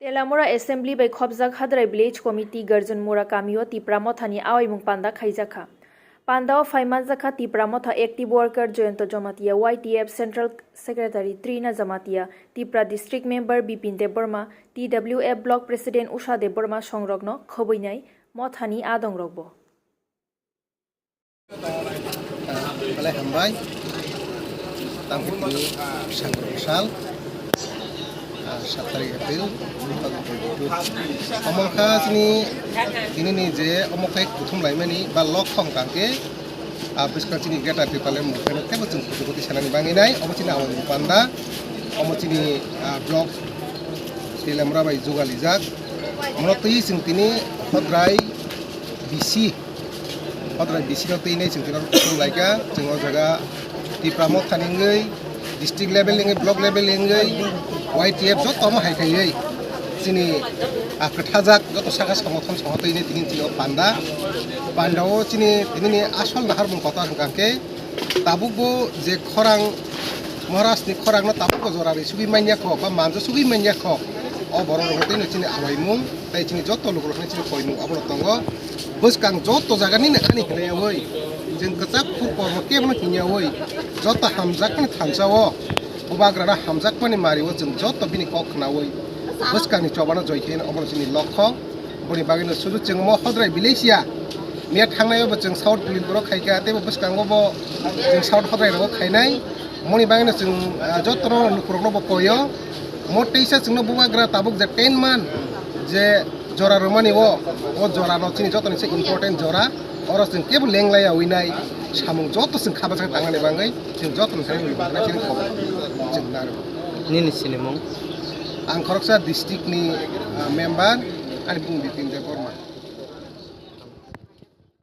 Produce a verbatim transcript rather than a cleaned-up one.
Telamura Assembly bai khopjak Hadrai Village Committee Garjanmura kamio Tipra Mothani awaimung panda khaijakha. Pandao phaimanjakha Tipra Motha Active Worker Joyonto Jamatia, Y T F Central Secretary Trina Jamatia, Tipra District Member Bipin Debbarma, T W F Block President Usha Debbarma songrokno khobwinai Mothani adongrokbo. Belai hambai. Tangkhe tini Sangro Sal, ah, sat tarik April, two thousand twenty-two. Omo kha chini tini ni je omo khe kuthum laimani ba lok khong tangkhe, ah, bwskang chini Greater Tipraland movement tebo chwng kutu kutu sanani bangwi nai. Omo chini awaimung panda, omo chini, ah, block Telamura bai jugalijak. Mono twi chwng tini hodrai bisi Hodrai bisi no twi nai chwng tino kutung laika, chwng o jaga Tipra Motha ni wngwi, district level ni wngwi, block level ni wngwi, Y T F joto omo hai khaiwi chini, ah, kwthajak joto saka songothon songo twi nai tini chini o panda. Panda o chini tini ni asol naharmung kotor hwnkha khe tabuk bo je khorang Maharaj ni khorang no tabuk bo jora ri sugwi manya kho ba manjo sugwi manya kho. O borok rok twi no chini awaimung tei chini joto lukurok ni chini koimung abono tongo. Bwskang joto jaga nini ani hinwi chwng kwchak phur kormo kebo no hinya oi. Joto hamjakmani thansa o, bubagra no hamjakmani mari o chwng joto bini kok khna oi. Bwskang ni choba no joi khe omo chini lokho. Boni bagwi no sudu chwng mo hodrai village ya. Miya thangnai o bo chwng South Bulindoro khai kha, tei bo bwskango bo chwng South hodrai rogo khainai. Moni bagwi no chwng, ah, joto no lukurok no bo koyo. Mo teisa chwngno bubagra tabuk je ten man je jora romani o, o jora no chini joto ni se important jora. Oro chwng kebo lenglai ya winai samung joto chwng khabachang tangnani bagwi chwng joto ni sai bagwi chini kok chwng naro. Nini sinimung? Ang khoroksa district ni, ah, member, ani bung Bipin Debbarma.